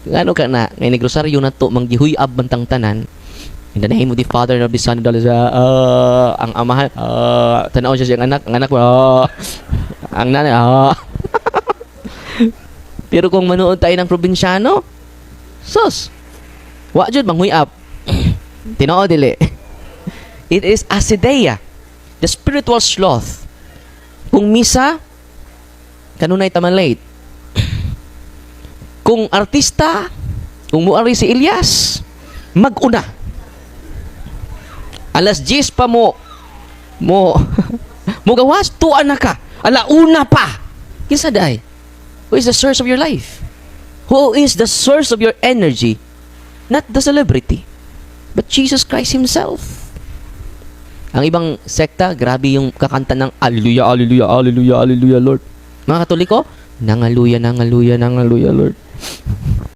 Ngano ka na, ngay nagrosaryo na to, manggihuy-ab man tang tanan. In the name of the Father, and of the Son, and of the Holy Spirit, ang amahan, tanaw siya siyang anak, ang anak, ang nanay, Pero kung manood tayo ng probinsyano, sus, wa jud manghuy-ab. Tinuod dili. It is acedia, the spiritual sloth. Kung misa, kanunay ta late. Kung artista, kung muari si Elias, mag-una. Alas 10 pa mo gawas, tuan na ka. Alauna pa. Kinsa diay? Who is the source of your life? Who is the source of your energy? Not the celebrity, but Jesus Christ Himself. Ang ibang sekta, grabe yung kakanta ng "Hallelujah, Hallelujah, Hallelujah, Hallelujah, Lord." Mga Katoliko, nangaluya, nangaluya, nangaluya, Lord.